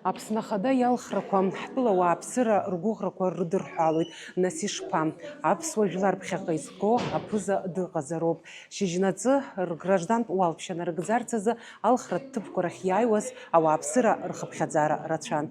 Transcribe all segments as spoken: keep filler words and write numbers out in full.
Аԥсны Ахада иалхрақәа ҳтәыла ауааԥсыра ргәыӷрақәа рыдырҳәалоит. Нас ишԥа? Аԥсуа жәлар ԥхьаҟа изго аԥыза дыҟазароуп. Шьыжьнаҵы рграждантә уалԥшьа нарыгӡарц азы алхратә ҭыԥқәа рахь иааиуаз ауааԥсыра рхыԥхьаӡара рацәан.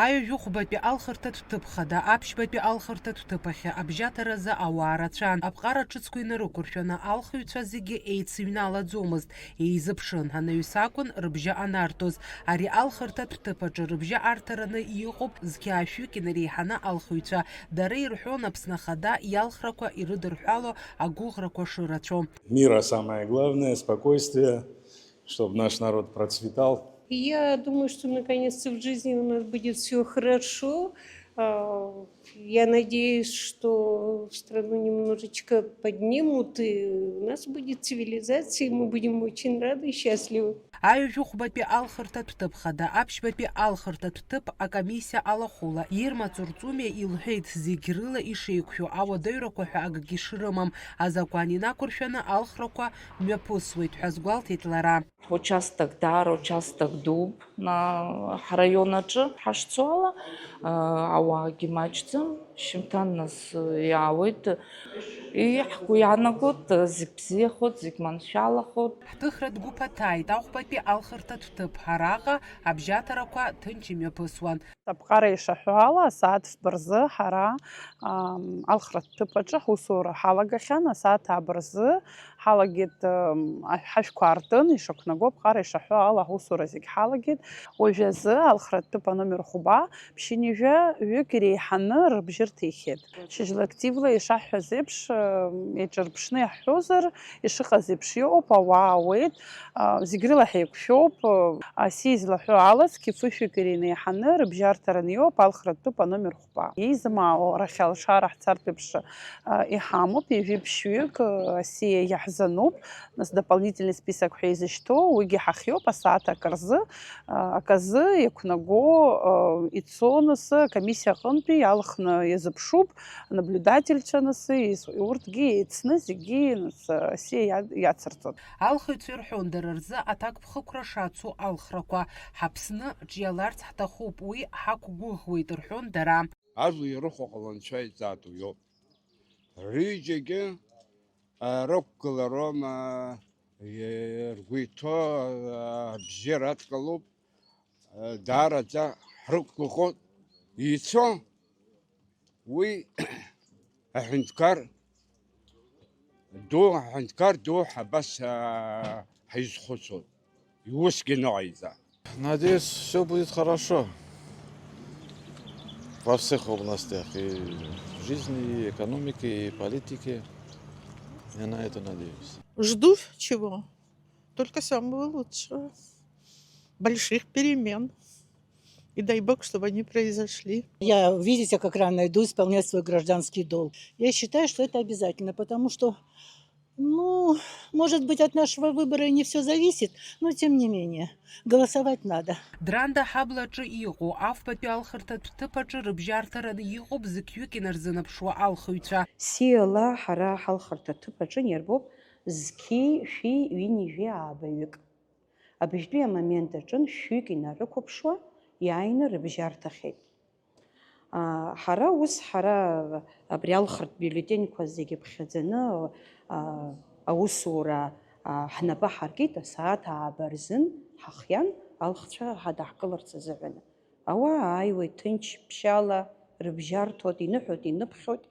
Аҩажәи хәбатәи алхырҭатә ҭыԥ хада, аԥшьбатәи алхырҭатә ҭыԥ ахь абжьаҭаразы ауаа рацәан. Аԥҟара ҿыцқәа инарықәыршәаны, алхыҩцәа зегьы еицыҩналаӡомызт, еизыԥшын, анаҩс акәын рыбжьы анартәоз. Ари алхырҭатә ҭыԥ аҿы рыбжьы арҭараны иҟоуп зқьи шәҩык инареиҳаны алхыҩцәа. Дара ирҳәон Аԥсны Ахада иалхрақәа ирыдырҳәало агәыӷрақәа шырацәоу. Мира самое главное, спокойствие, чтобы наш народ процветал. Я думаю, что наконец-то в жизни у нас будет всё хорошо. А, я надеюсь, что страну немножечко поднимут, и у нас будет цивилизация, и мы будем очень рады и счастливы. Аҩажәи хәбатәи алхырҭатә ҭыԥ хада, аԥшьбатәи алхырҭатә ҭыԥ акомиссиа алахәыла Ирма Цурҵумиа илҳәеит, зегь рыла ишеиқәшәо, ауадаҩрақәа ҳәа акгьы шрымам, азакәан инақәыршәаны алхрақәа мҩаԥысуеит ҳәа азгәалҭеит лара. Ҳучасток даара участок дууп, на-, ҳраион аҿы ҳашцо ала, а, ауаагьы маҷӡам, шьымҭан нас иаауеит. И ҳгәы иаанагоит, зегь бзиахоит, зегь маншәалахоит. Ҳҭыхратә гәыԥ аҭааит ахәбатәи алхырҭатә ҭыԥ, араҟа абжьаҭарақәа ҭынч имҩаԥысуан. Аԥҟара ишаҳәо ала, асааҭ фба рзы ҳара, ам, алхратә ҭыԥ аҿы ҳусура ҳалагахьан, асааҭ ааба рзы ҳалагеит, ам, а-, ҳажәқәа аартын, ишақәнаго аԥҟара ишаҳәо ала, ҳусура зегь ҳалагеит. Уажәазы алхратә ҭыԥ аномер хәба, ԥшьынҩажәа ҩык иреиҳаны рыбжьы рҭихьеит. Шьыжьла активла ишаҳҳәаз еиԥш, ам, еиҿырԥшны иаҳҳәозар, ишыҟаз еиԥш иҟоуп, ауаа ауеит, а, зегь рыла ҳеиқәшәоуп, а, асиа излаҳәо ала, зқьи фышәҩык иреиҳаны рыбжьы арҭараны иоуп алхратә ҭыԥ аномер хәба. Еизамаауа рахь алшара ҳцартә еиԥш, а, иҳамоуп, ҩажәи ԥшьҩык, а, асиа иаҳзануп, нас дополнительный список ҳәа изышьҭоу, уигьы ҳахиоуп асааҭ акы рзы, а, аказы иақәнаго, а, ицо, нас, акомиссиа аҟынтәи иалхны иазыԥшуп, анаблюдательцәа, нас, ис-, урҭгьы еицны зегьы, нас, асиа иа-, иацырҵоит. Алхыҩцәа ирҳәон дара рзы аҭакԥхықәра шацу алхрақәа. Ҳаԥсны ҿиаларц ҳҭахуп, уи ҳақәгәыӷуеит, рҳәон дара. Ажәла ирыхәо ҟало анцәа иҵаатәу иоуп. Рҩыџьагьы, а, рықәгылароума, е-, ргәы иҭоу, а, абзиара адкылоуп, а, даараӡа ҳрықәгәыӷуеит. Ицо уи аҳәынҭқар ду, аҳәынҭқар ду абас, а, ҳизхәыцуеит. Иусгьы ныҟаиҵа. Надеюсь, всё будет хорошо во всех областях и жизни, и экономики, и политики. Я на это надеюсь. Жду чего? Только самого лучшего. Больших перемен. И дай Бог, чтобы они произошли. Я, видите, как рано иду исполнять свой гражданский долг. Я считаю, что это обязательно, потому что, ну, может быть, от нашего выбора и не всё зависит, но тем не менее, голосовать надо. Дранда ҳаблаҿы иҟоу, афбатәи алхырҭатә ҭыԥ аҿы рыбжьарҭараны иҟоуп зықьҩык инарзынаԥшуа алхыҩцәа. Сиала ҳара ҳалхырҭатә ҭыԥ аҿы иарбоуп зқьи шәи ҩынҩажәи аабаҩык. Абыжьтәи амомент аҿын шәҩык инарықәыԥшуа иааины рыбжьарҭахьеит. Аа, ҳара ус, ҳара абри алхратә биулетеньқәа зегьы ԥхьаӡаны, аа, аусура, аа, ҳнапы ҳаркит, асааҭ ааба рзын ҳахиан алхцәа ҳадаҳкыларц азыҳәан. Ауаа ааиуеит ҭынч ԥшьала, рыбжьарҭоит, иныҳәоит, иныԥхьоит.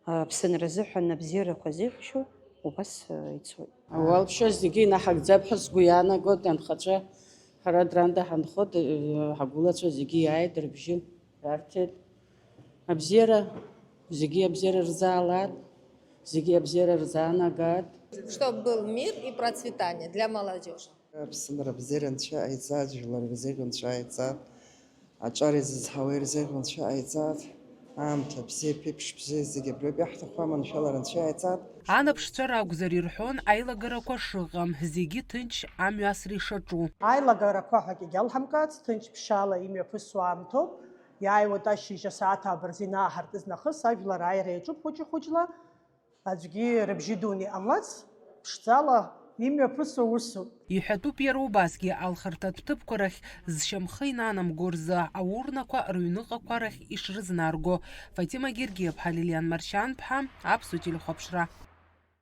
Аԥсынра азыҳәан абзиарақәа зеиӷьу убас, э, ицоит. Уалԥшьа зегьы инаҳагӡап ҳәа сгәы иаанагоит, анхацәа ҳара Дранда ҳанхоит, э, ҳагәылацәа зегьы иааит, рыбжьы рарҭеит. Абзиара, зегьы абзиара рзаалааит, зегьы абзиара рзаанагааит. Чтоб был мир и процветание для молодёжи. Аԥсынра бзиара Анцәа ҟаиҵааит, жәлар рзеиӷьу Анцәа ҟаиҵааит, аҿар изызҳауа ирзеиӷьу Анцәа ҟаиҵааит, аамҭа бзиа, ԥеиԥш бзиа, зегьы абриоуп иаҳҭаху аманшәалара Анцәа ҟаиҵааит. Анаԥшцәа ракәзар ирҳәон аилагарақәа шыҟам, зегьы ҭынч амҩасра ишаҿу. Аилагарақәа ҳәагьы алҳамкац, ҭынч ԥшьаала имҩаԥысуа аамҭоуп, иааиуеит ашьыжь асааҭ ааба рзы инааҳартыз нахыс ажәлар ааира иаҿуп хәыҷы-хәыҷла. Аӡәгьы рыбжьы дуны иҟамлац, ԥшӡала Имҩаԥысуа усуп. Иҳәатәуп иара убасгьы алхырҭатә ҭыԥқәа рахь зшьамхы инанамго рзы аурнақәа рыҩныҟақәа рахь ишрызнарго. Фатима Гергиаԥҳа, Лилиан Маршьанԥҳа, Аԥсуа телехәаԥшра.